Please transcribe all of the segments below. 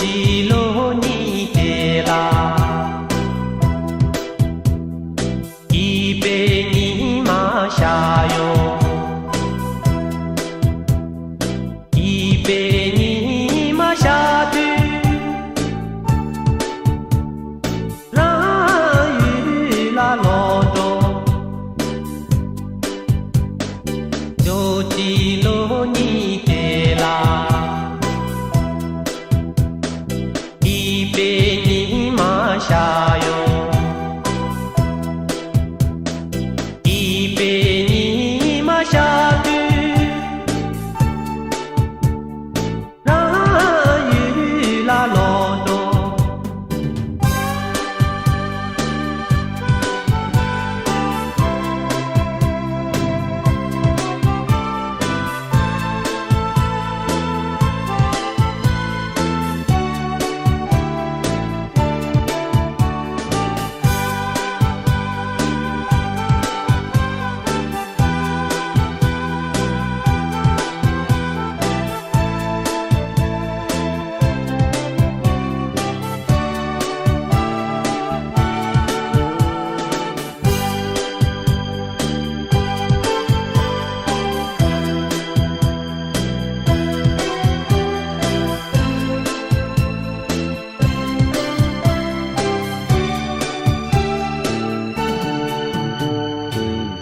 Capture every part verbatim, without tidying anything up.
གཅིག་ལོ་གཉིས་དེ་ལ། སྐྱིད་པའི་ཉི་མ་ཤར་ཡོང་། སྐྱིད་པའི་ཉི་མ་ཤར་དུས། རང་ཡུལ་ལ་ལོག་འགྲོ། ཇོ་གཅིག་ལོ་གཉིས་དེ་ལ། སྐྱིད་པའི་ཉི་མ་ཤར་ཡོང་། སྐྱིད་པའི་ཉི་མ་ཤར་དུས། རང་ཡུལ་ལ་ལོག་འགྲོ།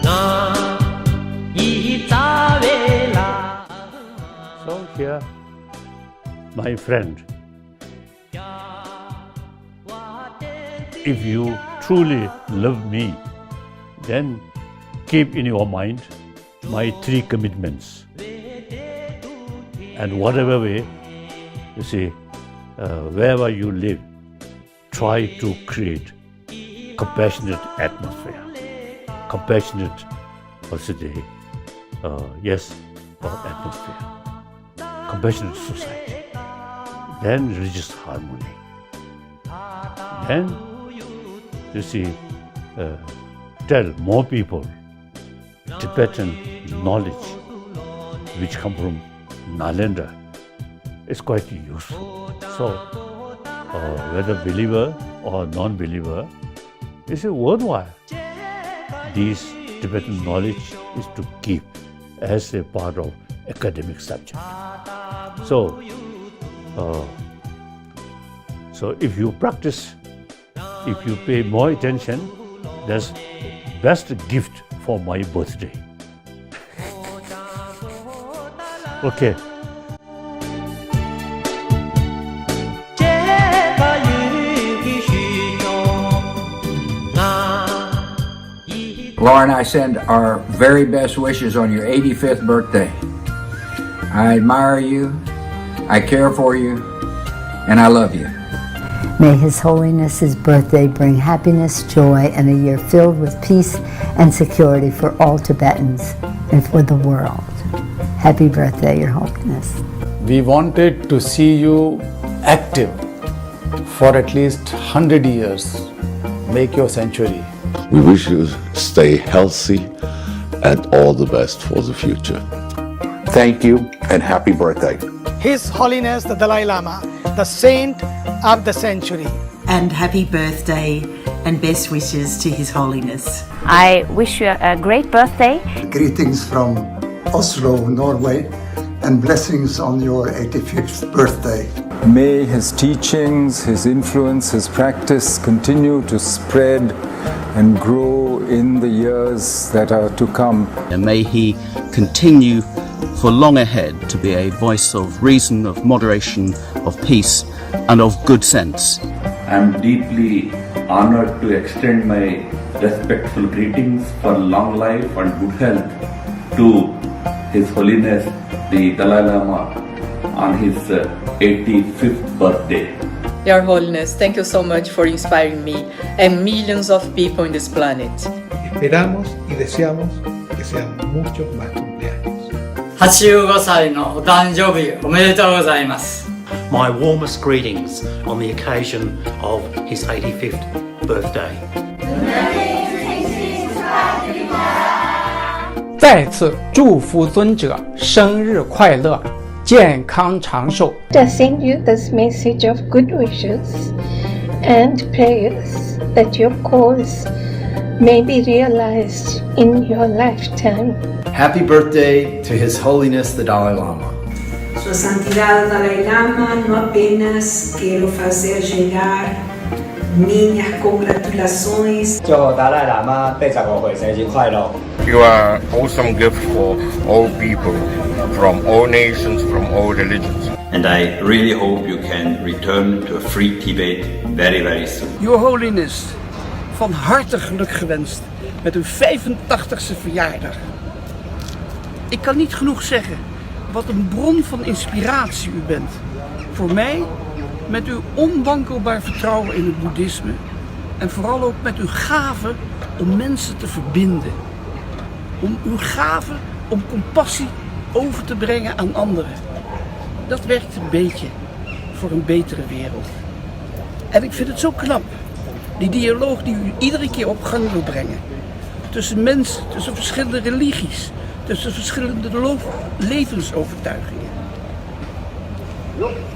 ང་ཡི་རྩ་བའི་ལ། So here, my friend, if you truly love me, then keep in your mind my three commitments. And whatever way, you see, uh, wherever you live, try to create compassionate atmosphere, compassionate, what should I say, uh, yes, uh, atmosphere, compassionate society, then religious harmony, then, you see, uh, tell more people Tibetan knowledge which come from Nalanda is quite useful. So, uh, whether believer or non-believer, it's a worthwhile. This Tibetan knowledge is to keep as a part of academic subject. So, uh, so if you practice, if you pay more attention, that's best gift for my birthday. Okay. Lauren, I send our very best wishes on your eighty-fifth birthday. I admire you, I care for you, and I love you. May His Holiness's birthday bring happiness, joy, and a year filled with peace and security for all Tibetans and for the world. Happy birthday, Your Holiness. We wanted to see you active for at least hundred years. Make your century. We wish you stay healthy and all the best for the future. Thank you and happy birthday. His Holiness the Dalai Lama, the saint of the century. And happy birthday and best wishes to His Holiness. I wish you a great birthday. Greetings from Oslo, Norway, and blessings on your eighty-fifth birthday. May his teachings, his influence, his practice continue to spread and grow in the years that are to come. And may he continue for long ahead to be a voice of reason, of moderation, of peace, and of good sense. I am deeply honored to extend my respectful greetings for long life and good health to His Holiness the Dalai Lama on his, uh, eighty-fifth birthday. Your Holiness, thank you so much for inspiring me and millions of people in this planet. Esperamos y deseamos que sean muchos más cumpleaños. はちじゅうごさいのお誕生日おめでとうございます。 My warmest greetings on the occasion of his eighty-fifth birthday. 再次祝福尊者生日快乐。健康长寿。 I send you this message of good wishes and prayers that your cause may be realized in your lifetime. Happy birthday to His Holiness the Dalai Lama. Sua Santidade o Dalai Lama, no apenas quero fazer chegar minhas congratulações. 祝达赖喇嘛贝扎国会生日快乐。 You are awesome gift for all people, from all nations, from all religions. And I really hope you can return to a free Tibet very, very soon. Your Holiness, van harte geluk gewenst met uw vijfentachtigste verjaardag. Ik kan niet genoeg zeggen wat een bron van inspiratie u bent. Voor mij, met uw onwankelbaar vertrouwen in het boeddhisme en vooral ook met uw gave om mensen te verbinden. Om uw gave om compassie over te brengen aan anderen. Dat werkt een beetje voor een betere wereld. En ik vind het zo knap, die dialoog die u iedere keer op gang wil brengen. Tussen mensen, tussen verschillende religies, tussen verschillende lo- levensovertuigingen.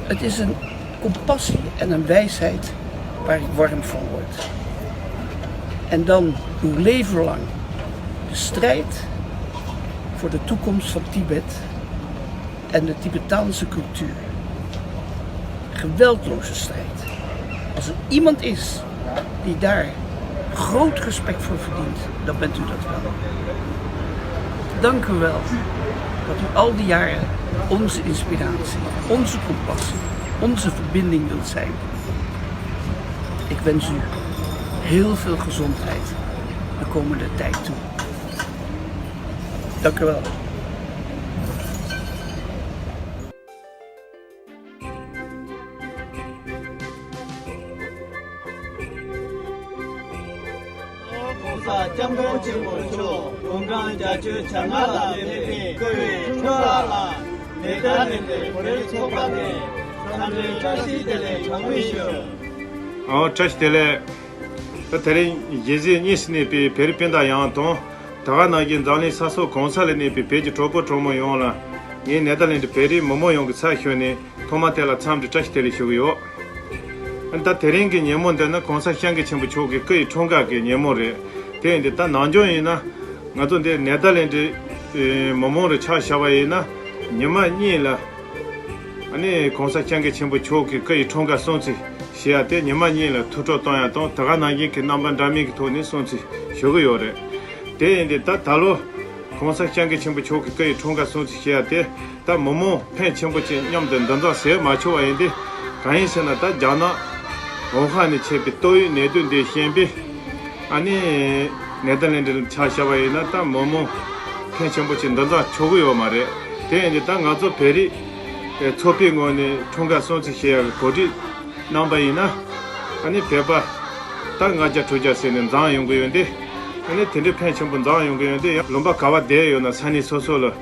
Het is een compassie en een wijsheid waar ik warm van word. En dan uw leven lang de strijd voor de toekomst van Tibet en de Tibetaanse cultuur. Geweldloze strijd. Als er iemand is die daar groot respect voor verdient, dan bent u dat wel. Dank u wel dat u al die jaren onze inspiratie, onze compassie, onze verbinding wilt zijn. Ik wens u heel veel gezondheid de komende tijd toe. Dank u wel. ༸གོང་ས་༸སྐྱབས་མགོན་ཆེན་པོ་མཆོག་དགུང་གྲངས་བརྒྱད་ཅུ་གྱ་ལྔ་ལ་ཕེབས་པའི་སྐུའི་འཁྲུངས་སྐར་ལ་ནེ་དར་ལེནྜའི་བོད་རིགས་ཚོགས་པ་ནས་འཚམས་འདྲིའི་བཀྲ་ཤིས་བདེ་ལེགས་གྲངས་མེད་ཞུ། ཨོ་བཀྲ་ཤིས་བདེ་ལེགས། ད་དེ་རིང་གཞིས་བྱེས་གཉིས་སུ་གནས་པའི་བོད་རིགས་སྤུན་ཟླ་ཡོངས་དང་། ད་ག་ནང་བཞིན་འཛམ་གླིང་ས་ཕྱོགས་གང་ས་ལ་གནས་པའི་བོད་ཀྱི་གྲོགས་པོ་གྲོགས་མོ་ཡོངས་ལ། ངས་ནེ་དར་ལེནྜའི་བོད་རིགས་མི་མང་ཡོངས་ཀྱི་ཚབ་ཞུས་ནས་ཐོག་མ་དེ་ལ་འཚམས་འདྲི་བཀྲ་ཤིས་བདེ་ལེགས་ཞུ་གི་ཡོད། ཨ་ནི་ད་དེ་རིང་གི་ཉིན་མོ་འདི་ནི་༸གོང་ས་༸སྐྱབས་མགོན་ཆེན་པོ་མཆོག་གི་སྐུ་ཡི་འཁྲུངས་སྐར་གྱི་ཉིན་མོ་རེད། དེ་ཡིན་དུས་ད་ནམ་རྒྱུན་ཡིན་ན་ང་ཚོ་འདི་ནེ་དར་ལེནྜའི་མི་མང་རུ་ཆ་བཞག་པ་ཡིན་ན་ཉི་མ་གཉིས་ལ། ཨ་ནི་༸གོང་ས་༸སྐྱབས་མགོན་ཆེན་པོ་མཆོག་གི་སྐུ་ཡི་འཁྲུངས་སྐར་སྲུང་བརྩི་ཞུ་ཡ་དེ་ཉི་མ་གཉིས་ལ་ཐུགས་སྤྲོ་གཏོང་ཡ་དང་ད་ག་ནང་བཞིན་གྱི་རྣམ་པ་འདྲ་མིན་གྱི་ཐོག་ནས་སྲུང་བརྩི་ཞུ་གི་ཡོད་རེད། དེ་ཡིན་དུས་ད་ད་ལོ་༸གོང་ས་༸སྐྱབས་མགོན་ཆེན་པོ་མཆོག་གི་སྐུ་ཡི་འཁྲུངས་སྐར་སྲུང་བརྩི་ཞུ་ཡ་དེ་ད་མི་མང་ཕོན་ཆེན་པོ་ཅིག་མཉམ་དུ་འདུ་འཛོམས་བྱེད་མ་ཆོག་པ་ཡིན་དུས་གང་ཡིན་ཟེར་ན་ད་རྒྱ་ནག་ཝུ་ཧན་ནས་མཆེད་པའི་ཏོག་དབྱིབས་ནད་དུག་འདི་ཞན་པས། ཨ་ནི་ནེ་དར་ལེནྜ་ལ་ཆ་བཞག་པ་ཡིན་ན་ད་མི་མང་ཕོན་ཆེན་པོ་ཅིག་འདུ་འཛོམས་ཆོག་གི་ཡོད་མ་རེད། དེ་ཡིན་དུས་ད་ང་ཚོ་བོད་རིགས་ཚོགས་པའི་ངོས་ནས་འཁྲུངས་སྐར་སྲུང་བརྩི་ཞུ་ཡག་གི་གོ་སྒྲིག་གནང་པ་ཡིན་ན། ཨ་ནི་བོད་པ་ད་ལྔ་བརྒྱ་དྲུག་བརྒྱ་ཟེར་ནས་འཛོམས་ཡོང་གི་ཡོད་དེ། ཨ་ནི་དེ་འདྲའི་ཕོན་ཆེན་པོ་འཛོམས་ཡོང་གི་ཡོད་དེ་ཡང་ལུང་པ་ག་བ་བསྡད་ཡོད་ན་ས་གནས་སོ་སོ་ལ་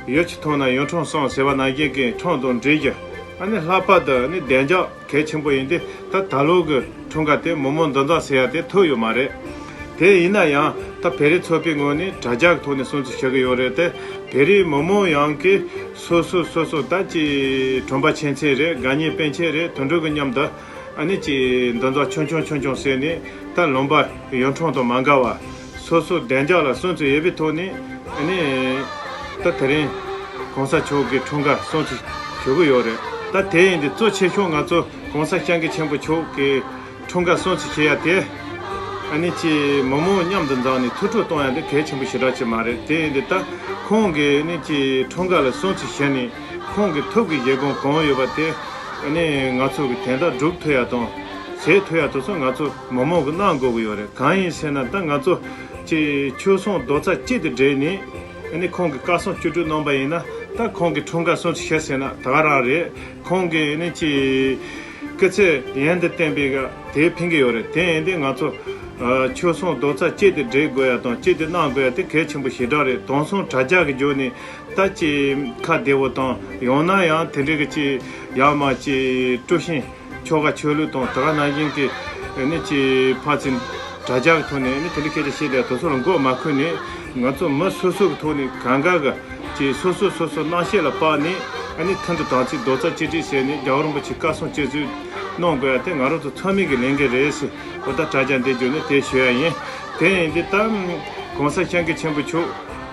ཡུལ་གྱིས་ཐོབ་ན་ཡུལ་ཁྲིམས་སྲུང་ཟེར་བ་ནང་བཞིན་གྱི་ཁྲིམས་དང་འགྲིག་རྒྱུ། ཨ་ནི་ལྷག་པར་དུ་ཨ་ནི་བདེ་འཇགས་གལ་ཆེན་པོ་ཡིན་ཏེ། ད་ད་ལོ་གི་འཁྲུངས་སྐར་དེ་མི་མང་འདུ་འཛོམས་ཟེར་ཡ་དེ་ཐུབ་ཡོད་མ་རེད། དེ་ཡིན་ན་ཡང་ད་བོད་རིགས་ཚོགས་པའི་ངོས་ནས་དྲ་རྒྱ་གི་ཐོག་ནས་སྲུང་བརྩི་ཞུ་གི་ཡོད་རེད་དེ། བོད་རིགས་མི་མང་ཡོངས་ཀྱིས་སོ་སོ་སོ་སོ་ད་ཅི་དྲན་པ་ཆེ་ཚད་རེད། དགའ་ཉེ་སྤུན་མཆེད་རེད། དེ་འདྲ་གི་མཉམ་དུ་ཨ་ནི་ཅི་འདུ་འཛོམས་ཆུང་ཆུང་ཆུང་ཆུང་ཟེར་ནས་ད་ལུང་པ་ཡུལ་ཁྲིམས་དང་མ་འགལ་བ། སོ་སོ་བདེ་འཇགས་ལ་སྲུང་བརྩི་ཡོད་པའི་ཐོག་ནས་ཨ་ནི་ད་དེ་རིང་༸གོང་ས་མཆོག་གི་འཁྲུངས་སྐར་སྲུང་བརྩི་ཞུ་གི་ཡོད་རེད། ད་དེ་ཡིན་དུས་གཙོ་ཆེ་ཤོས་ང་ཚོ་༸གོང་ས་༸སྐྱབས་མགོན་ཆེན་པོ་མཆོག་གི་འཁྲུངས་སྐར་སྲུང་བརྩི་བྱེད་ཡ་དེ་ཨ་ནི་ཅི་མི་མང་མཉམ་དུ་འཛོམས་ནས་ཐུགས་སྤྲོ་གཏོང་ཡ་དེ་གལ་ཆེན་པོ་ཞེ་དྲག་ཅིག་མ་རེད། དེ་ཡིན་དུས་ད་ཁོང་གི་ཨ་ནི་ཅི་འཁྲུངས་སྐར་ལ་སྲུང་བརྩི་ཞུས་ནས་ཁོང་གི་ཐུགས་ཀྱི་བཞེད་དགོངས་གང་ཡོད་པ་དེ་ཨ་ནི་ང་ཚོ་གི་དོན་དག་སྒྲུབ་ཐུབ་ཡ་དང་བྱེད་ཐུབ་ཡ་དེ་ཚོ་ང་ཚོ་མི་མང་གི་གནང་དགོས་ཀྱི་ཡོད་རེད། གང་ཡིན་ཟེར་ན་ད་ང་ཚོ་ཅིག་ཆོལ་གསུམ་རྡོག་རྩ་གཅིག་ཏུ་སྒྲིལ་ནས་ཨ་ནི་ཁོང་གི་བཀའ་གསུང་བཅུ་དྲུག་གནང་པ་ཡིན་ན་ད་ཁོང་གི་འཁྲུངས་སྐར་སྲུང་བརྩི་བྱས་ཟེར་ན་ད་ག་རང་རེད། ཁོང་གིས་ཨ་ནི་ཅིག་སྐུ་ཚེ་ཡུན་དུ་བརྟན་པའི་ག་དེ་ཕན་གྱི་ཡོད་རེད། དེ་ཡིན་དུས་ང་ཚོ་ཨ་ཆོལ་གསུམ་རྡོག་རྩ་གཅིག་ཏུ་སྒྲིལ་དགོས་ཡ་དང་གཅིག་ཏུ་གནང་དགོས་ཡ་དེ་གལ་ཆེན་པོ་ཞེ་དྲག་རེད། དེང་སང་དྲ་རྒྱ་གི་བརྒྱུད་ནས་ད་ཅིག་ཁ་བདེ་བོ་དང་ཡང་ན་ཡང་དེ་འདྲའི་གི་ཅིག་ཡར་མར་ཅིག་དཀྲུག་ཤིང་ཆོལ་ཁ་ཆོས་ལུགས་དང་དེ་ག་ནང་བཞིན་གྱི་ཨ་ནི་ཅིག་ཕར་ཚུར་དྲ་རྒྱ་གི་ཐོག་ནས་ཨ་ནི་དེ་འདྲའི་སྐད་ཆ་བཤད་བསྡད་དེ་ཚོ་ལ་མགོ་མ་འཁོར་ནས་ང་ཚོ་མི་སོ་སོ་གི་ཐོག་ནས་གང་ག་གི་ཅིག་སོ་སོ་སོ་སོ་རྣམ་ཤེས་ལ་དཔག་ནས་ ཨ་ནི་ཐུན་དུ་དམ་ཚིག་རྡོག་རྩ་གཅིག་སྒྲིལ་བྱས་ནས་རྒྱལ་བ་རིན་པོ་ཆེ་བཀའ་གསུང་སྤྱོད་ཚུལ་གནང་དགོས་ཡ་དེ་ང་རང་ཚོ་ཚང་མའི་གི་ལས་འགན་རེད་ཟེར། འོ་ད་དྲ་རྒྱ་འདི་བརྒྱུད་ནས་དེ་ཞུ་ཡ་ཡིན། དེ་ཡིན་དུས་ད་༸གོང་ས་༸སྐྱབས་མགོན་ཆེན་པོ་མཆོག་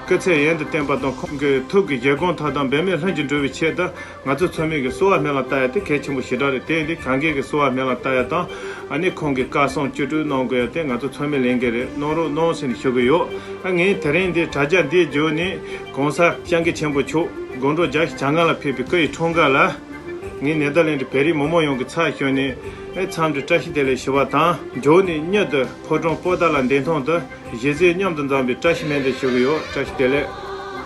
སྐུ་ཚེ་ཡུན་དུ་བརྟན་པ་དང་ཁོང་གི་ཐུགས་ཀྱི་བཞེད་དགོངས་མཐའ་དག་འབད་མེད་ལྷུན་གྱིས་འགྲུབ་པའི་ཆེད་དུ། ང་ཚོ་ཚང་མས་ཀྱི་གསོལ་བ་སྨོན་ལམ་བཏབ་ཡ་དེ་གལ་ཆེན་པོ་ཞེ་དྲག་རེད། དེ་ཡིན་དུས་གང་གས་ཀྱི་གསོལ་བ་སྨོན་ལམ་བཏབ་ཡ་དང་། ཨ་ནི་ཁོང་གི་བཀའ་གསུང་སྤྱོད་སྒྲུབ་གནང་དགོས་ཡ་དེ་ང་ཚོ་ཚང་མས་ལས་འགན་རེད། གནང་རོགས་གནང་ཟེར་ནས་ཞུ་གི་ཡོད། ཨ་ངས་དེ་རིང་འདི་དྲ་རྒྱ་འདིའི་བརྒྱུད་ནས་༸གོང་ས་༸སྐྱབས་མགོན་ཆེན་པོ་མཆོག་དགུང་གྲངས་བརྒྱད་ཅུ་གྱ་ལྔ་ལ་ཕེབས་པའི་སྐུ་ཡི་འཁྲུངས་སྐར་ལ། ངས་ནེ་དར་ལེན་ཌི་བོད་རིགས་མི་མང་ཡོངས་ཀྱི་ཚབ་ཞུས་ནས་ཨེ་འཚམས་འདྲི་བཀྲ་ཤིས་བདེ་ལེགས་ཞུ་བ་དང་། མགྱོགས་ནས་མྱུར་དུ་ཕོ་བྲང་པོ་ཏཱ་ལ་འདུས་ཐང་དུ། གཞིས་བྱེས་མཉམ་དུ་འཛོམས་པའི་བཀྲ་ཤིས་སྨོན་འདུན་ཞུ་གི་ཡོད། བཀྲ་ཤིས་བདེ་ལེགས།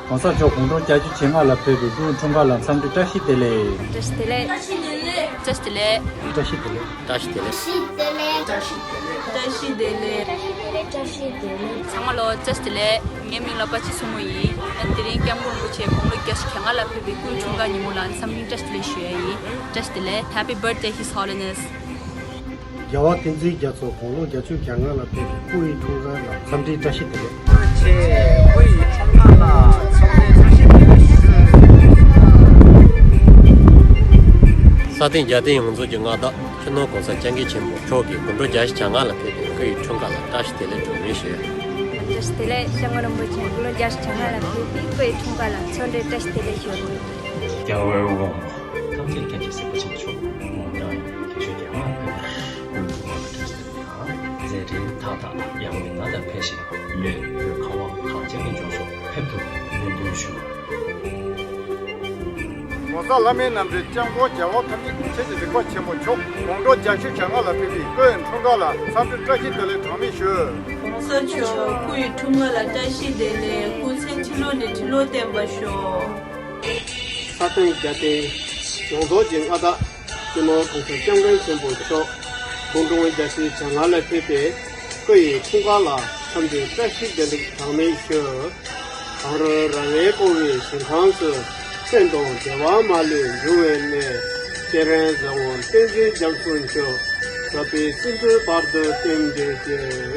༸གོང་ས་མཆོག་དགུང་གྲངས་བརྒྱད་ཅུ་གྱ་ལྔ་ལ་ཕེབས་པའི་སྐུའི་འཁྲུངས་སྐར་ལ་འཚམས་འདྲི་བཀྲ་ཤིས་བདེ་ལེགས། བཀྲ་ཤིས་བདེ་ལེགས། བཀྲ་ཤིས་བདེ་ལེགས། བཀྲ་ཤིས་བདེ་ལེགས། བཀྲ་ཤིས་བདེ་ལེགས། བཀྲ་ཤིས་བདེ་ལེགས། བཀྲ་ཤིས་བདེ་ལེགས། བཀྲ་ཤིས་བདེ་ལེགས། བཀྲ་ཤིས་བདེ་ལེགས། ཚང་མ་ལ་བཀྲ་ཤིས་བདེ་ལེགས། ངའི་མིང་ལ་པ་ཆི་སྲུ་མོ་ཡིན། ཨ་དེ་རིང་༸སྐྱབས་མགོན་རིན་པོ་ཆེ་དགུང་ལོ་བརྒྱད་ཅུ་གྱ་ལྔ་ལ་ཕེབས་པའི་སྐུའི་འཁྲུངས་སྐར་ཉིན་མོ་ལ་འཚམས་འདྲི་བཀྲ་ཤིས་བདེ་ལེགས་ཞུ་ཡ་ཡིན། བཀྲ་ཤིས་བདེ་ལེགས། Happy birthday, His Holiness. རྒྱལ་བ་བསྟན་འཛིན་རྒྱ་མཚོ་དགུང་ལོ་བརྒྱད་ཅུ་གྱ་ལྔ་ལ་ཕེབས་པའི་སྐུ་ཡི་འཁྲུངས་སྐར་ལ་འཚམས་འདྲི་བཀྲ་ཤིས་བདེ་ལེགས། སྐུ་ཡི་འཁྲུངས་སྐར་ལ་འཚམས་འདྲི་བཀྲ་ཤིས་བདེ་ལེགས་ཞུ། ས་སྟེང་རྒྱལ་བསྟན་ཡོངས་རྫོགས་ཀྱི་མངའ་བདག་སྤྱི་ནོར་༸གོང་ས་༸སྐྱབས་མགོན་ཆེན་པོ་མཆོག་གིས་དགུང་གྲངས་བརྒྱད་ཅུ་གྱ་ལྔ་ལ་ཕེབས་པའི་སྐུ་ཡི་འཁྲུངས་སྐར་ལ་བཀྲ་ཤིས་བདེ་ལེགས་གྲངས་མེད་ཞུ། བཀྲ་ཤིས་བདེ་ལེགས། སྐྱབས་མགོན་རིན་པོ་ཆེ་དགུང་ལོ་བརྒྱད་ཅུ་གྱ་ལྔ་ལ་ཕེབས་པའི་སྐུ་ཡི་འཁྲུངས་སྐར་ལ་འཚམས་འདྲི་བཀྲ་ཤིས་བདེ་ལེགས་ཞུ། རྒྱལ་བའི་དབང་པོ་ཐམས་ཅད་མཁྱེན་ཅིང་གཟིགས་པ་ཆེན་པོ་མཆོག་དགུང་གྲངས་བརྒྱད་ཅུ་གྱ་ལྔ་ལ་ཕེབས་པའི་སྐུ་ཡི་འཁྲུངས་སྐར་ལ་བཀྲ་ཤིས་བདེ་ལེགས། མཛད་འཕྲིན་མཐའ་དག་ཡང་མི་ན་དང་འཕེལ་ཞིང་མེས་པོའི་ཁ་དབང་གངས་ཅན་གྱི་ལྗོངས་སུ་ཕེབས་ཐུབ་པའི་སྨོན་འདུན་ཞུ། ༸གོང་ས་བླ་མའི་རྣམ་འདྲེན་སྐྱབས་མགོན་རྒྱལ་བ་ཐམས་ཅད་མཁྱེན་ཅིང་གཟིགས་པ་ཆེན་པོ་མཆོག་དགུང་གྲངས་བརྒྱད་ཅུ་གྱ་ལྔ་ལ་ཕེབས་པའི་སྐུའི་འཁྲུངས་སྐར་ལ་འཚམས་འདྲི་བཀྲ་ཤིས་བདེ་ལེགས་གྲངས་མེད་ཞུ། ༸གོང་ས་མཆོག་སྐུ་ཡི་འཁྲུངས་སྐར་ལ་བཀྲ་ཤིས་བདེ་ལེགས། སྐུ་ཚེ་ཁྲི་ལོ་ནས་ཁྲི་ལོ་བརྟན་པར་ཤོག། ས་སྟེང་རྒྱལ་བསྟན་ཡོངས་རྫོགས་ཀྱི་མངའ་བདག་སྤྱི་ནོར་༸གོང་ས་༸སྐྱབས་མགོན་ཆེན་པོ་མཆོག་དགུང་གྲངས་བརྒྱད་ཅུ་གྱ་ལྔ་ལ་ཕེབས་པའི་སྐུ་ཡི་འཁྲུངས་སྐར་ལ་འཚམས་འདྲི་བཀྲ་ཤིས་བདེ་ལེགས་གྲངས་མེད་ཞུ། གངས་རི་ར་བས་བསྐོར་བའི་ཞིང་ཁམས་སུ། ཕན་དང་བདེ་བ་མ་ལུས་འབྱུང་བའི་གནས། སྤྱན་རས་གཟིགས་དབང་བསྟན་འཛིན་རྒྱ་མཚོ་མཆོག་ཞབས་པད་སྲིད་མཐའི་བར་དུ་བརྟན་པར་བྱེད། ས་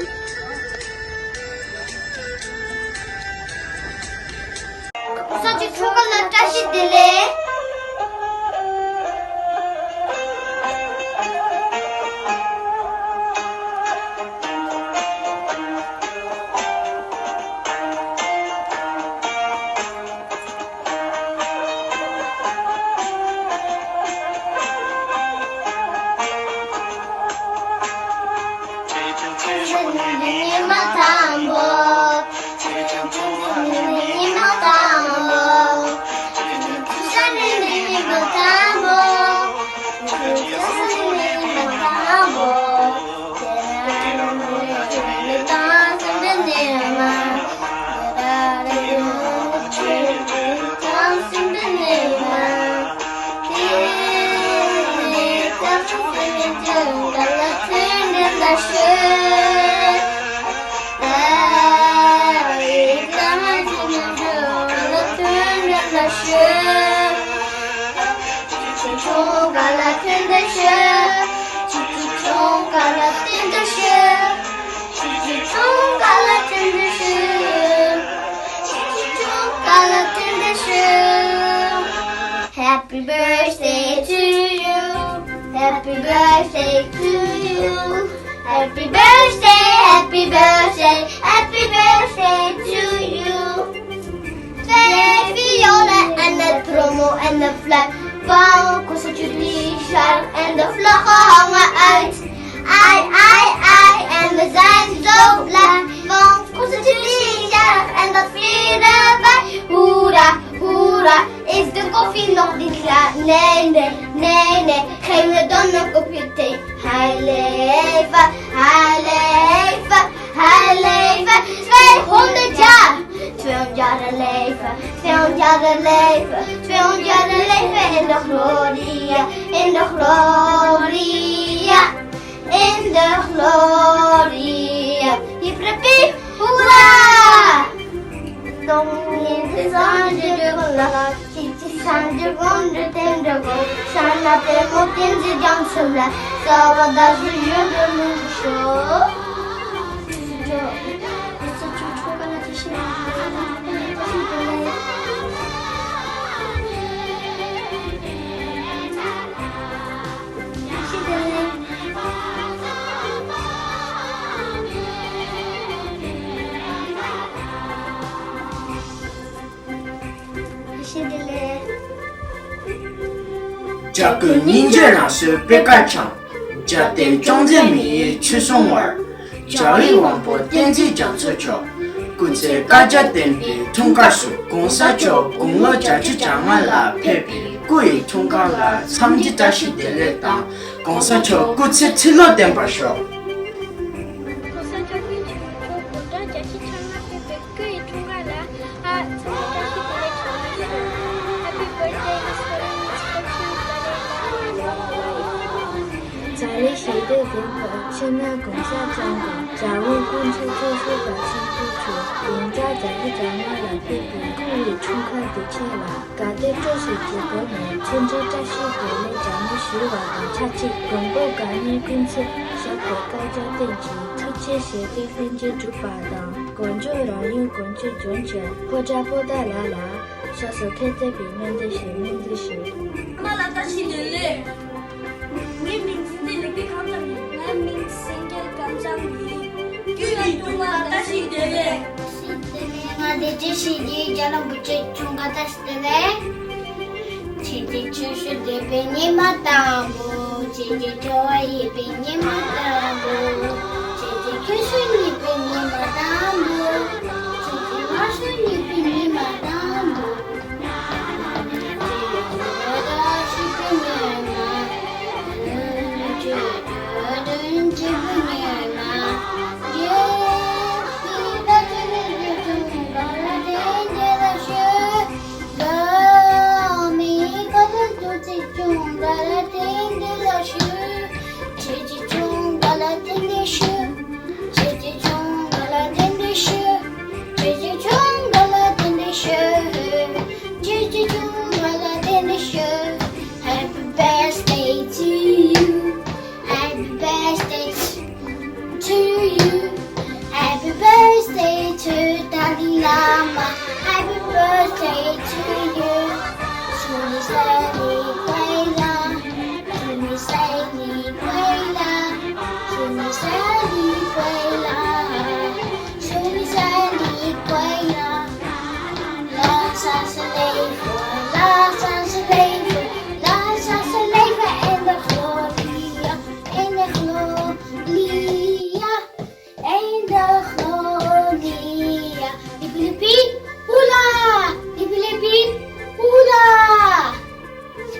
ཆུ་ཁྲོ་ག་ལ་བཀྲ་ཤིས་བདེ་ལེགས། Happy birthday to you. Happy birthday to you. Happy birthday, happy birthday, happy birthday to you. Play viola and the trombone and the fluit. Van kosse jullie sharp en de vlaggen hangen uit. Ai, ai, ai, en we zijn zo blij. Van kosse jullie sharp en dat vieren wij. Hoera, hoera, is de koffie nog niet klaar? Nee, nee, nee, nee. Geef me dan een kopje thee. Hij leven, hij leven, hij leven. Tweehonderd jaar. Tweehonderd jaren leven, tweehonderd jaren leven, tweehonderd jaren leven in de gloria, in de gloria, in de gloria. Hip, hip, hip, hoera! Tong in the sun, you do love. Chichi sanji gonde tende go, sana te mo tenzi jamsula, sawa da su yunde mu sho. Chicho, chicho, chicho, kana chishi. བྱ་རྒོད་སྙིང་རྗེ་རང་བཟོའི་པད་དཀར་འཆང་། རྒྱལ་བསྟན་སྐྱོང་མཛད་མི་ཡི་ཆོས་སྲུང་བར། རྒྱལ་བའི་དབང་པོ་བསྟན་འཛིན་རྒྱ་མཚོ་མཆོག་སྐུ་ཚེ་བསྐལ་བརྒྱར་བརྟན་པའི་འཁྲུངས་སྐར་སུ། གོང་ས་མཆོག་དགུང་ལོ་བརྒྱད་ཅུ་གྱ་ལྔ་ལ་ཕེབས་པའི་སྐུ་ཡི་འཁྲུངས་སྐར་ལ་འཚམས་འདྲི་བཀྲ་ཤིས་བདེ་ལེགས་དང་། གོང་ས་མཆོག་སྐུ་ཚེ་ཁྲི་ལོ་བརྟན་པར་ཤོག་གོང་ས་མཆོག་དགུང་ལོ་བརྒྱད་ཅུ་གྱ་ལྔ་ཕེབས་པའི་སྐུ་ཡི་འཁྲུངས་སྐར་ལ། ཨ། འཚམས་འདྲི་བཀྲ་ཤིས་བདེ་ལེགས་ཞུ། Happy birthday, Mister Mister Dalai Lama. རྩ་ལས་ཞི་བདེ་ལྡན་པ། ཕྱི་ནང་གང་ཟག་ཚང་གི་བྱ་བ་ཀུན་ཚོགས་ཚོགས་ཞུ་བ་ཆེན་པོ་ཆོས་ཡོངས་རྫོགས་རྒྱ་ཆེ་རྒྱ་མང་ལ་ཕེབས་པའི་སྐུ་ཡི་འཁྲུངས་སྐར་དུས་ཆེན་ལ། དགའ་དད་སྤྲོ་ཞིང་བརྗིད་པོ་ནས་འཚམས་འདྲི་བཀྲ་ཤིས་བདེ་ལེགས་གྲངས་མེད་ཞུ་བ་དང་ཆབས་ཅིག་མགོན་པོ་གང་ཉིད་ཀུན་ཚེ་ཞབས་པད་བསྐལ་བརྒྱར་བརྟན་ཅིང་། ཐུགས་རྗེ་བཞེད་དོན་ལྷུན་གྱིས་གྲུབ་པ་དང་། གོ་འཇོ་རང་ཡུལ་གོ་འཇོ་ལྗོངས་ཀྱི་ཕོ་བྲང་པོ་ཏཱ་ལ་ལ་ཕྱག་འཚལ་མཁྱེན་བརྩེ་བའི་སྨོན་འདུན་ཞུ། སྨོན་འདུན་ཞུ། མ་ལ་བཀྲ་ཤིས་བདེ་ལེགས། ངའི་མིང་འཛིན་བདེ་ལེགས་པའི་ཁམས་ཚང་ཡིན། ངའི་མིང་སེང་གེ་ཁམས་ཚང་ཡིན། ཁྱོད་ཀྱི་སྐུ་ལ་བཀྲ་ཤིས་བདེ་ལེགས། ང་བདེ་སྐྱིད་ཞིག་གི་རྒྱ་ནག་བུ་ཆེ་ཆུང་ག་ད་ཞིག་དེ་ལས། ཁྱེད་ཀྱི་ཆུ་ཤུར་བདེ་བའི་ཉི་མ་དང་པོ། ཁྱེད་ཀྱི་ཁྱོ་བ་ཡིད་པའི་ཉི་མ་དང་པོ། ཁྱེད་ཀྱི་ཁྱོ་ཤུར་ཉི་པའི་ཉི་མ་དང་པོ། ཁྱེད་ཀྱི་མ་ཤུར་ཉི་པའི་ཉི་མ་དང་པོ། ཁྱེད་ཀྱི་ཆུང་མ་ལ་བདེ་འདི་ཞུ། ཁྱེད་ཀྱི་ཆུང་མ་ལ་བདེ་འདི་ཞུ། ཁྱེད་ཀྱི་ཆུང་མ་ལ་བདེ་འདི་ཞུ། Happy birthday to you. Happy birthday to you. Happy birthday to Dalai Lama. Happy birthday to you. 祝你生日快乐。 祝你生日快乐，祝你生日快乐，祝你生日快乐。Long live forever, long live forever, long live forever, and the gloria, and the gloria, and the gloria. Hippity hip, hurrah! Hippity hip, hurrah!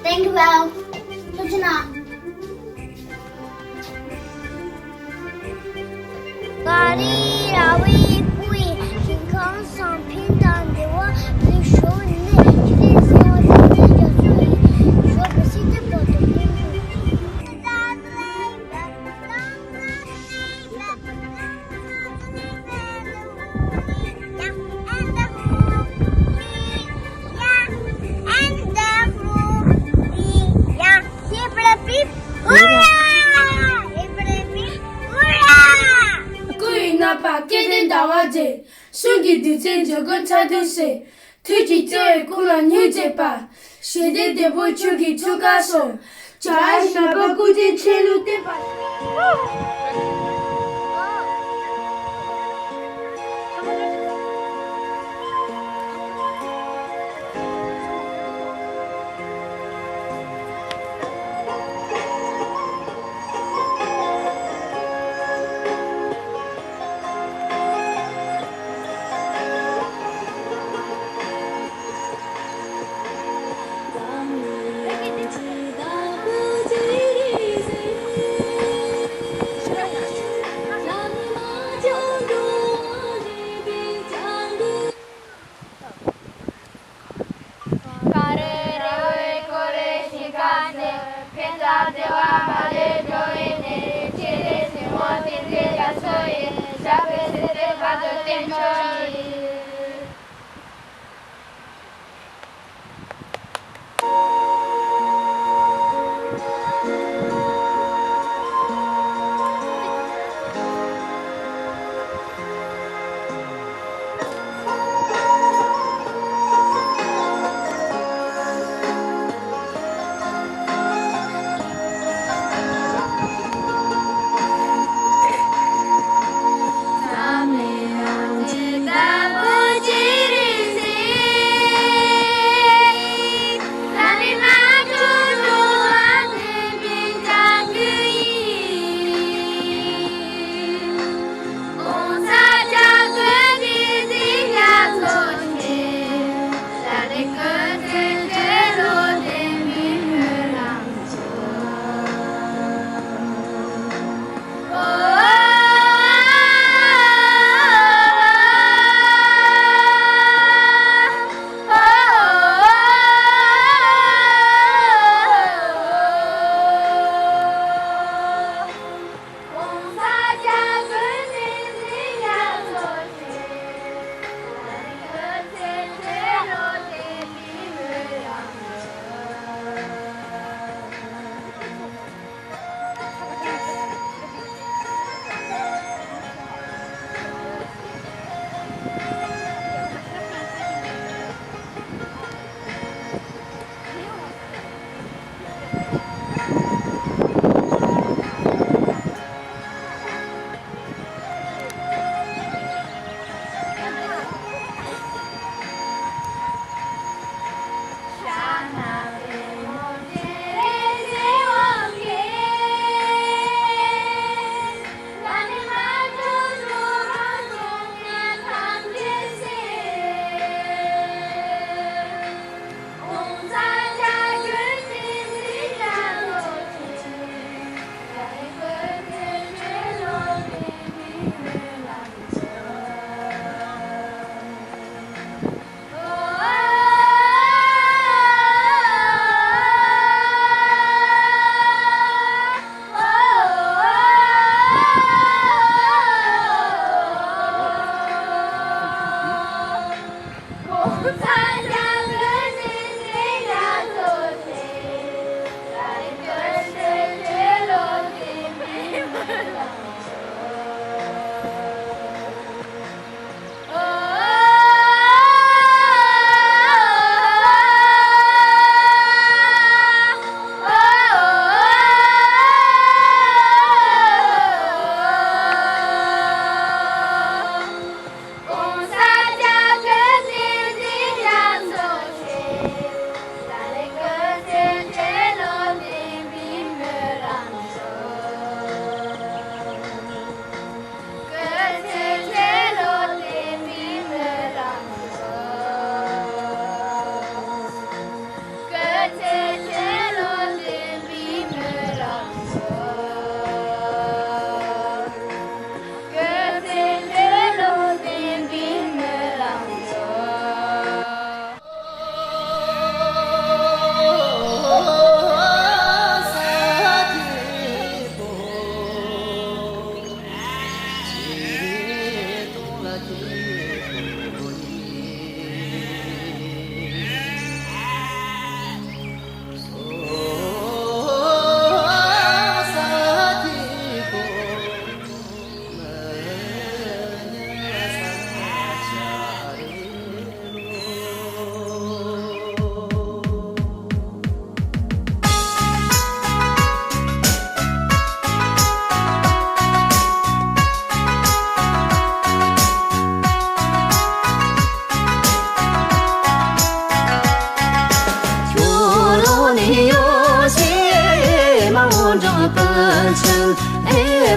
Thank you, well. Sujana. ག་རེ་ར་བའི་བུ་ཡིན། ཞིང་ཁམས་བཟང་ཕན་དང་བདེ་བ་ལེགས་ཤོག་ནི་ཁྱེད་ལས་གསལ་བ་དང་ལས་རྒྱ་མཚོ་ཡིན། ཞོགས་པ་སྲིད་དེ་བར་དུ་བརྟན་པོ། སྐུ་ཡི་རྣམ་པར་སྐལ་ལྡན་ཟླ་བ་མཛེས། གསུང་གི་བདུད་རྩིས་འཇོ་སྒོ་མཚར་དུ་གསོལ། དུས་ཀྱི་བརྩེ་བའི་ཀུན་ལ་སྙིང་རྗེ་པ། ཞི་བདེ་ལྡེ་བོ་ཆོས་ཀྱི་ཐུགས་ཀ་སོགས། བྱ་བ་ཞིག་ན་པ་ཀུན་གྱི་ཆོས་ལུགས་བསྟན་པ།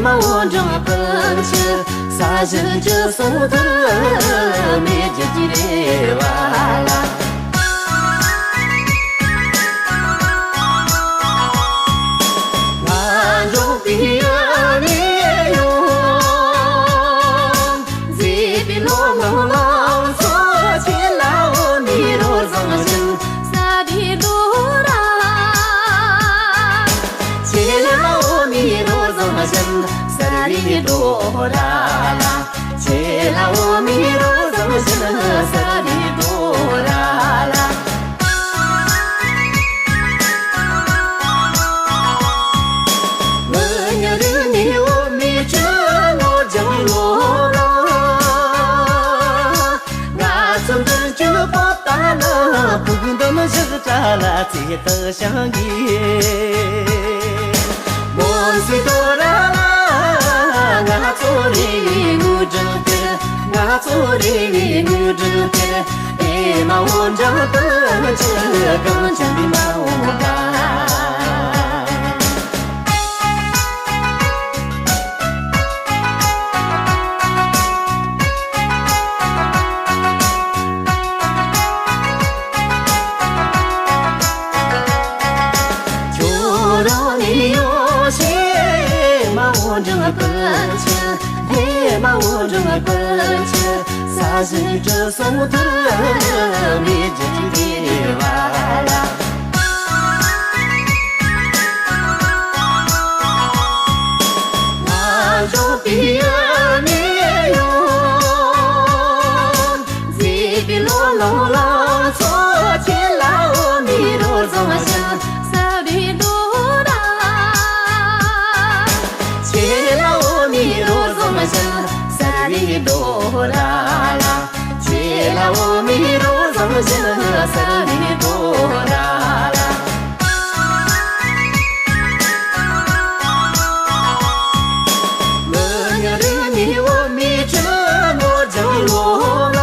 མ་འོ་འབྲིང་ཀུན་གྱི་ས་གཞི་ཇི་སོང་དུ་མེད་རྒྱུ་གྱི་རེ་བ་ལ། ང་འབྲོག་པའི་ཡུལ་ནས་ཡོང་། མཛེས་པའི་ལོ་ངོ་ལ་སོ་ཁྱེད་ལ་འོ་མི་རོ་བཟང་བཞིན་ས་དེ་རྡོ་ར། ཁྱེད་ལ་འོ་མི་རོ་བཟང་བཞིན་ས་དེ་རྡོ་ར་ལ། ཁྱེད་ལ་འོ་མི་རོ་བཟང་བཞིན་ས་དེ་རྡོ་ར་ལ། མི་ཉག་རིག་ནི་འོ་མི་ཆུ་ངོ་ལྗང་ལོ་ལ། ང་ཚོ་མདུན་སྐྱོད་པོ་ལྟ་ན་ཕུགས་འདུན་བཞི་གྲྭ་ལ་རྩེ་ཐག་བྱང་གི། མོན་སྲིད་དོ་ར་ལ། ང་ཚོ་རེ་བའི་དངོས་གྲུབ་དེར། ང་ཚོ་རེ་བའི་དངོས་གྲུབ་དེར། ཨེ་མ་འོ་འབྲིང་ཀུན་གྱི་གངས་ཅན་པའི་མ་འོངས་པ། ཁྱོད་རང་ནི་ཡོད་ཤེས་མ་འོ་འབྲིང་ཀུན་གྱི། ཨེ་མ་འོ་འབྲིང་ཀུན་གྱི་ས་གཞི་ཇི་སོང་དུ་མེད་རྒྱུ་གི་རེ་བ་ལ། ང་འབྲོག་པའི་ཡུལ་ནས་ཡོང་། མཛེས་པའི་ལོ་ལོ་ལ་སོ་ཁྱེད་ལ་འོ་མི་རོ་བཟང་བཞིན་ས་དེ་རྡོ་ར། ཁྱེད་ལ་འོ་མི་རོ་བཟང་བཞིན་ས་དེ་རྡོ་ར་ལ། ཁྱེད་ལ་འོ་མི་རོ་བཟང་བཞིན་ས་དེ་རྡོ་ར་ལ། མི་ཉག་རིག་ནི་འོ་མི་ཆུ་ངོ་ལྗང་ལོ་ལ།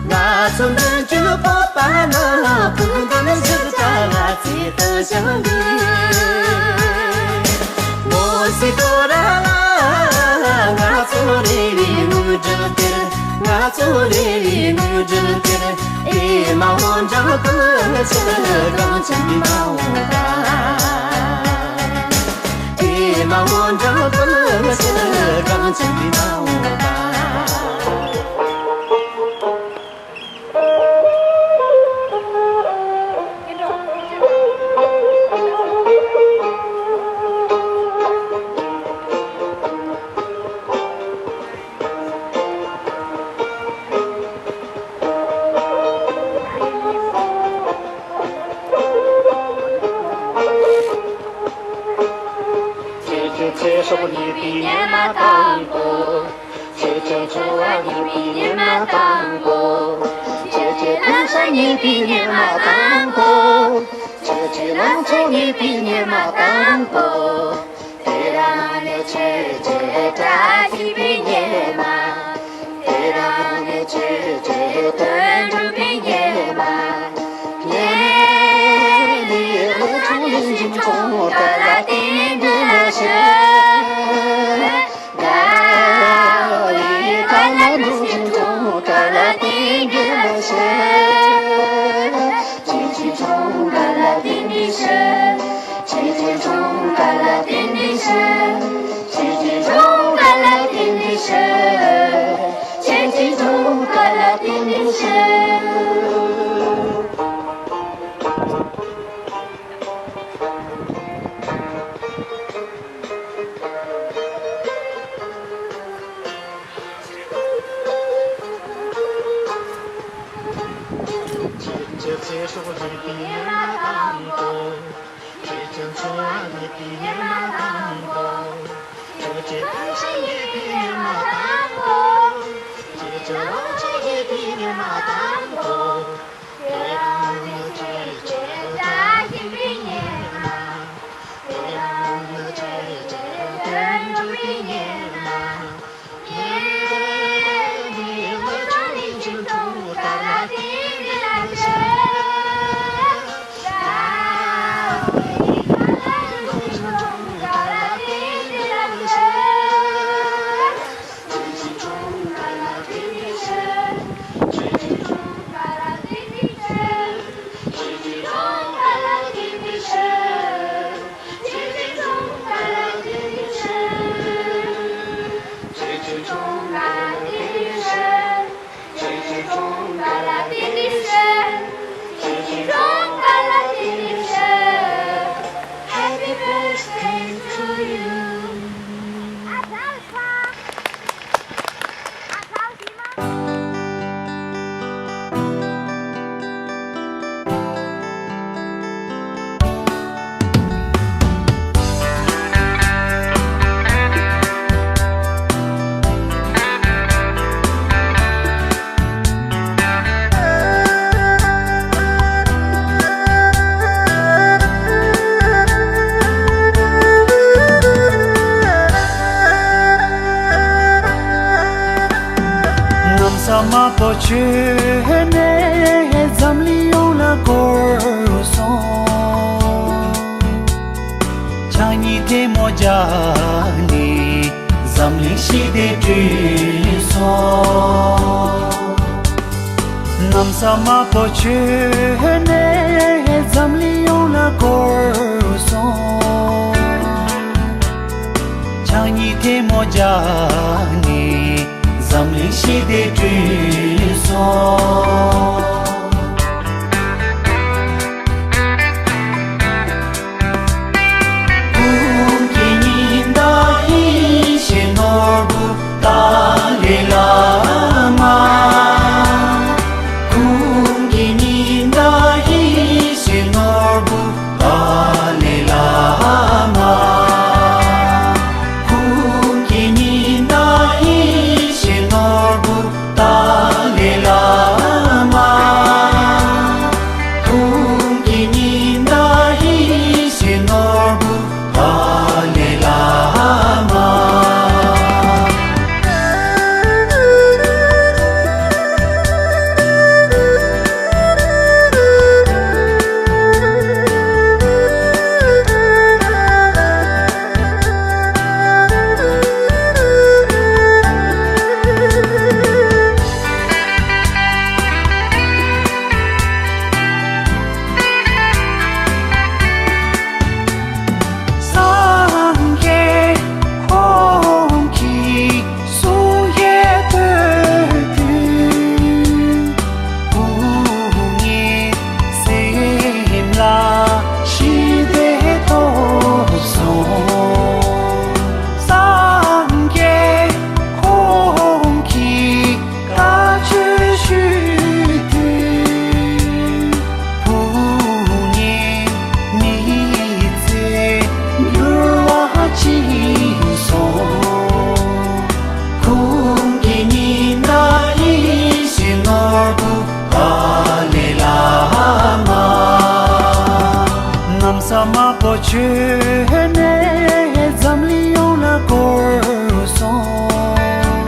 ང་ཚོ་མདུན་སྐྱོད་པོ་ལྟ་ན་ཕུགས་འདུན་བཞི་གྲྭ་ལ་རྩེ་ཐག་བྱང་གི། མོན་སྲིད་དོ་ར་ལ། ང་ཚོ་རེ་བའི་དངོས་གྲུབ་དེར། ང་ཚོ་རེ་བའི་དངོས་གྲུབ་དེར། ཨེ་མ་འོ་འབྲིང་ཀུན་གྱི་གངས་ཅན་པའི་མ་འོངས་པ། ཨེ་མ་འོ་འབྲིང་ཀུན་གྱི་གངས་ཅན་པའི་མ་འོངས་པ། ཁྱེད་ཀྱི་ཚེ་སྲོག་རྙེད་པའི་ཉི་མ་དང་པོ། ཁྱེད་ཀྱི་འཚོ་བ་རྙེད་པའི་ཉི་མ་དང་པོ། ཁྱེད་ཀྱི་ཕུན་སུམ་རྙེད་པའི་ཉི་མ་དང་པོ། ཁྱེད་ཀྱི་ལང་ཚོ་རྙེད་པའི་ཉི་མ་དང་པོ། དེ་རིང་ནི་ཁྱེད་ཀྱི་བཀྲ་ཤིས་པའི་ཉི་མ། དེ་རིང་ནི་ཁྱེད་ཀྱི་དོན་འགྲུབ་པའི་ཉི་མ། ཉེ་ལི་ལི་ཆུང་ལི་འཛིན་ཆུང་ཀ་ལ་ཏིང་འདི་མ་ཤི། ག་ལི་ག་ལ་འདུ་འཛིན་ཆུང་ཀ་ལ་ཏིང་འདི་མ་ཤི། ཅི་ཅི་ཆུང་ཀ་ལ་ཏིང་འདི་ཤི། ཅི་ཅི་ཆུང་ཀ་ལ་ཏིང་འདི་ཤི། ཅི་ཅི་ཆུང་ཀ་ལ་ཏིང་འདི་ཤི། ཅི་ཅི་ཆུང་ཀ་ལ་ཏིང་འདི་ཤི། ཁྱེད་ཀྱི་ཚེ་སྲོག་རྙེད་པའི་ཉི་མ་དང་པོ། ཁྱེད་ཀྱི་འཚོ་བ་རྙེད་པའི་ཉི་མ་དང་པོ། ཁྱེད་ཀྱི་ཕུན་སུམ་རྙེད་པའི་ཉི་མ་དང་པོ། ཁྱེད་ཀྱི་ལང་ཚོ་རྙེད་པའི་ཉི་མ་དང་པོ། དེ་རིང་ནི་ཁྱེད་ཀྱི་བཀྲ་ཤིས་པའི་ཉི་མ། དེ་རིང་ནི་ཁྱེད་ཀྱི་དོན་འགྲུབ་པའི་ཉི་མ། པོ་བྱོན་ནས་འཛམ་གླིང་ཡོངས་ལ་བསྐོར་སོང་། ཕྱག་གཉིས་ཐལ་མོ་སྦྱར་ནས་འཛམ་གླིང་ཞི་བདེ་བསྐྲུན་སོང་། གནམ་ས་དམར་པོ་བྱོན་ནས་འཛམ་གླིང་ཡོངས་ལ་བསྐོར་སོང་། ཕྱག་གཉིས་ཐལ་མོ་སྦྱར་ནས་འཛམ་གླིང་ཞི་བདེ་བསྐྲུན་སོང་། ཀུན་མཁྱེན་ཉི་ཟླ་ཡེ་ཤེས་ནོར་བུ་ཏཱ་ལའི་བླ་མ། ཀུན་མཁྱེན་ཉི་ཟླ་ཡེ་ཤེས་ནོར་བུ་ཏཱ་ལའི་བླ་མ། ཀུན་མཁྱེན་ཉི་ཟླ་ཡེ་ཤེས་ནོར་བུ་ཏཱ་ལའི་བླ་མ། ཀུན་མཁྱེན་ཉི་ཟླ་ཡེ་ཤེས་ནོར་བུ་ཏཱ་ལའི་བླ་མ། སངས་རྒྱས་ཁོང་གིས་གསུང་བཤད་ཐོས་དུས། ཀུན་མཁྱེན་སེམས་ལ་ཞི་བདེ་ཐོབ་སོང་། སངས་རྒྱས་ཁོང་གིས་བཀའ་ཆོས་ཞུས་དུས། ཀུན་མཁྱེན་མི་ཚེ་འགྱུར་བ་ཕྱིན་སོང་། ཀུན་མཁྱེན་ཉི་ཟླ་ཡེ་ཤེས་ནོར་བུ་ཏཱ་ལའི་བླ་མ། གནམ་ས་དམར་པོ་བྱོན་ནས་འཛམ་གླིང་ཡོངས་ལ་བསྐོར་སོང་།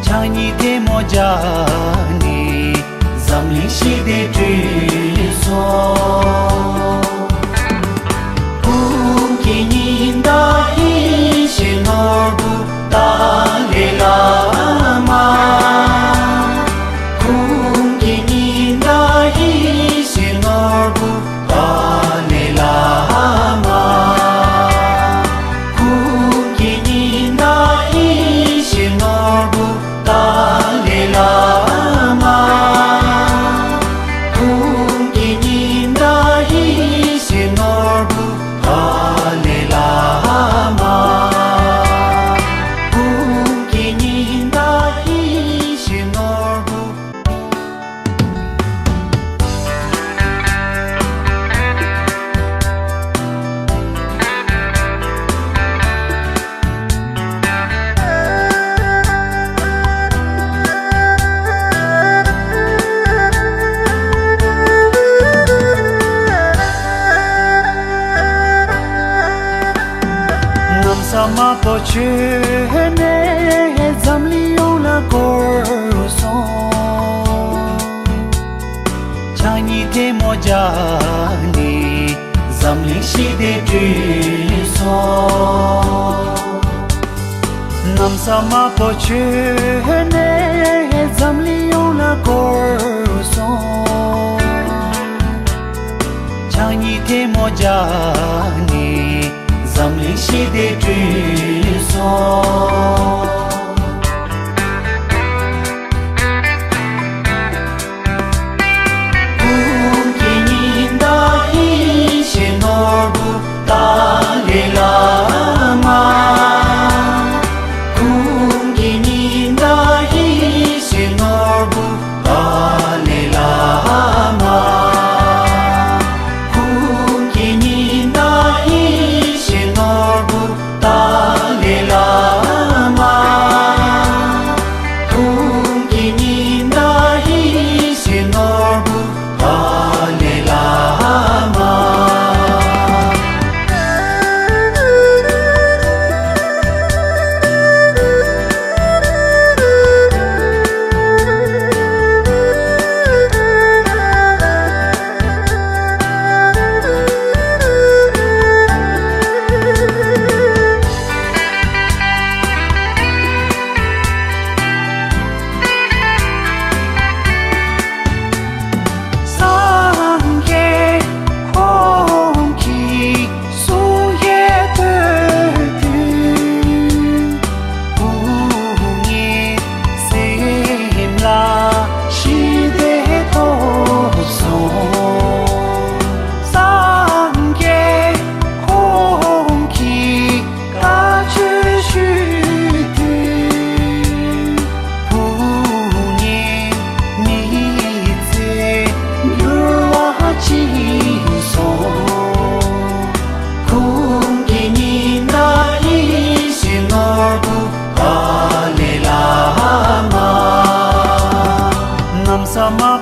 ཕྱག་གཉིས་ཐལ་མོ་སྦྱར་ནས་འཛམ་གླིང་ཞི་བདེ་བསྐྲུན་སོང་། ཀུན་མཁྱེན་ཉི་ཟླ་ཡེ་ཤེས་ནོར་བུ་ཏཱ་ལའི་བླ་མ། ཀུན་མཁྱེན་ཉི་ཟླ་ཡེ་ཤེས་ནོར་བུ་ཏཱ་ལའི་བླ་མ། ཀུན་མཁྱེན་ཉི་ཟླ་ཡེ་ཤེས་ནོར་བུ་ཏཱ་ལའི་བླ་མ། ཀུན་མཁྱེན་ཉི་ཟླ་ཡེ་ཤེས་ནོར་བུ་ཏཱ་ལའི་བླ་མ། ཀུན་མཁྱེན་ཉི་ཟླ་ཡེ་ཤེས་ནོར་བུ། གནམ་ས་དམར་པོ་བྱོན་ནས་འཛམ་གླིང་ཡོངས་ལ་བསྐོར་སོང་། ཕྱག་གཉིས་ཐལ་མོ་སྦྱར་ནས་འཛམ་གླིང་ཞི་བདེ་བསྐྲུན་སོང་། གནམ་ས་དམར་པོ་བྱོན་ནས་འཛམ་གླིང་ཡོངས་ལ་བསྐོར་སོང་། ཕྱག་གཉིས་ཐལ་མོ་སྦྱར་ནས་འཛམ་གླིང་ཞི་བདེ་བསྐྲུན་སོང་། ཀུན་མཁྱེན་ཉི་ཟླ་ཡེ་ཤེས་ནོར་བུ་ཏཱ་ལའི་བླ་མ། ཀུན་མཁྱེན་ཉི་ཟླ་ཡེ་ཤེས་ནོར་བུ་ཏཱ་ལའི་བླ་མ། ཀུན་མཁྱེན་ཉི་ཟླ་ཡེ་ཤེས་ནོར་བུ་ཏཱ་ལའི་བླ་མ། ཀུན་མཁྱེན་ཉི་ཟླ་ཡེ་ཤེས་ནོར་བུ་ཏཱ་ལའི་བླ་མ།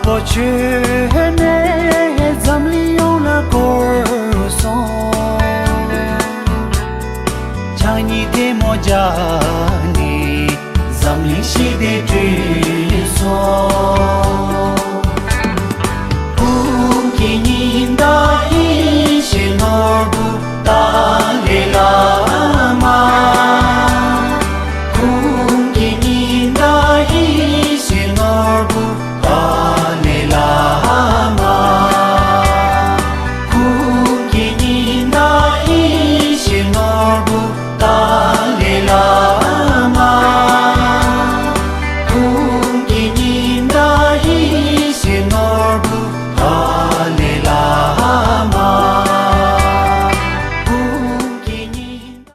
པོ་ཆོས་ནས་འཛམ་གླིང་ཡོངས་ལ་བསྐོར་སོང་། ཕྱག་གཉིས་ཐལ་མོ་སྦྱར་ནས་འཛམ་གླིང་ཞི་བདེ་བསྐྲུན་སོང་།